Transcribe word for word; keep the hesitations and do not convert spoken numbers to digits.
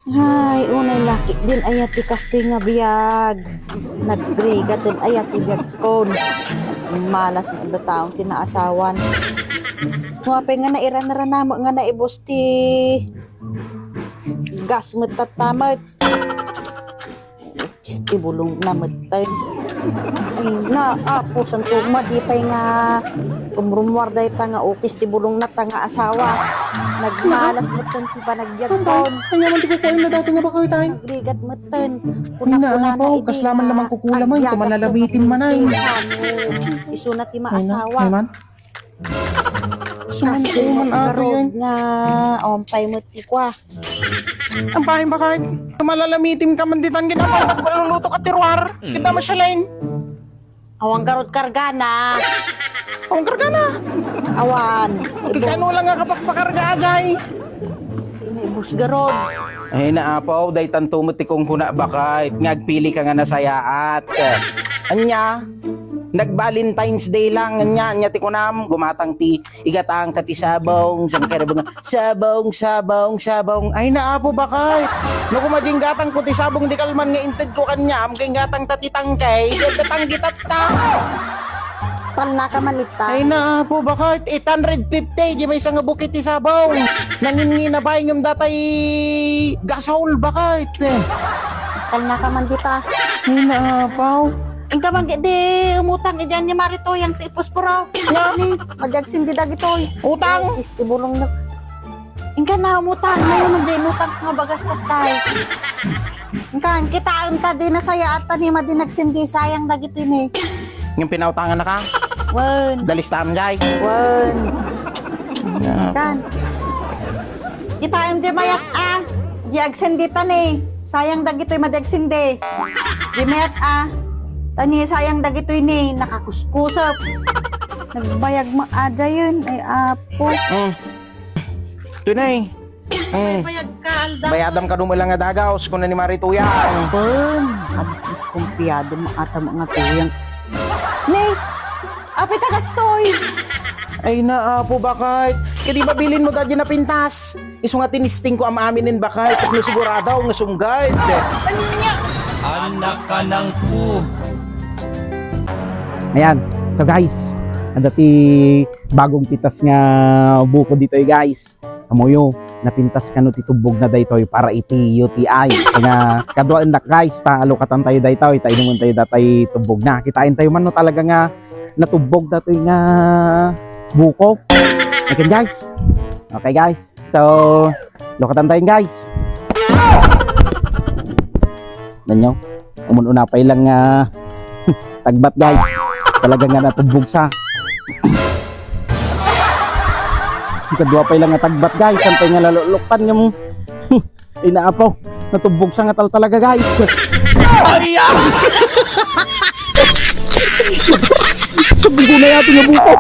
Ay, unay lakit din aya ti kastoy nga biag. Nagrigat din aya ti biagkon. Malas met dataon ti naasawan. Apay nga nairan-ranamo nga naibus ti gas met tatta met. Ukis ti bulongna metten. Ay, na, Apo Santo, madi pay nga rumrumuar dayta nga ukis ti bulongna ta nga asawa. Nagmalas metten ti panagbiagkon. Ania man ti kukuayo dayta nga baket ay? Nagrigat metten. Ay, na, Apo, kasla man laman kukua man, agbiag kuman lalamitin man ay. Isuna ti maasawa. Ay, na, ay man. Suman ko man ato yan. Nga, ompay met ti kua. Apay, baket? Malalamitim ka man ditan, ginawa, nagluluto ka ti ruar. Kita mo siya, Lane. Awan garud kargana. Awan kargana. Awan. Kikano lang nga kapagpakarga, ajay? May bus garud. Ay, naapaw, daytan to met ti kunkuna, baket, nga agpili ka nga nasayaat. Ania? Nag-Valentine's Day lang, ania, ania ti kunam, gumatang ti igatang ka ti sabong, saan ka sabong, sabong, sabong. Ay, naapo, baket. No, kumadya inggatang ko ti sabong, di kalman nga inted ko kaniam, kay inggatang ta ti tangkay, di ta tanggi tatta. Talna ka man ita. Ay, naapo, baket. Eight hundred fifty, di may isang bukit ti sabong. Nangin ngina pay ngem datay gasol, baket. Talna ka man dita. Ay, naapaw. Inka man di umutang idian ni Marito yang ti posporo. Nga? Ni, madi agsindi dagitoy. Utang? Is, ibulong na. Inka na umutang, ngayon, hindi inutang nga bagas tattay. Inka, kita, inka, di na saya at tani, madi nagsindi, sayang dagitoy ni. Yung pinautangan na ka? Wen. Dalis tam, jay. Wen. Kan. Kita, hindi mayat, ah. Di agsindi tani. Sayang dagitoy madi agsindi. Di met, ah. Tani sayang dagitoy ni nakakuskusep. Nagbayag mo ada yun. Ay, apo. Mm. Tunay. Mm. Bayag ka, Alda. Bayadam ka dumala nga dagaw, kuna ni Marituya. Pem, kadisdiskumpiado mo ata mga tuyang. Ni, apay ta gastoy. Ay, naapo, baket. Kadi mabilin mo dadya napintas. Isu nga tinisting ko am-aminen, baket, tapno sigurado nga sumgad. Ania? Anak ka ng pu- Ayan. So, guys, adda ti bagong pitas nga buko ditoy, guys. Kamuyo, napintas kano ti tubbog na daytoy para iti U T I. So, nga, kaduaendak, guys, ta alukatan tayo daytoy, ta inumen tayo datay tubbog na. Kitain tayo man no talaga nga natubbog datoy nga buko. Okay, guys. Okay, guys. So, lukatan tayo, guys. Nanyo, umun-una pay lang nga tagbat, guys. Talaga nga natubbog sa. Kadua pay lang nga tagbat, guys. Saan pay nga laluluktan nga mo? Ay, naapo. Natubbog sa nga tal talaga, guys. Ay, ah! Sabi ko na yati nga buko.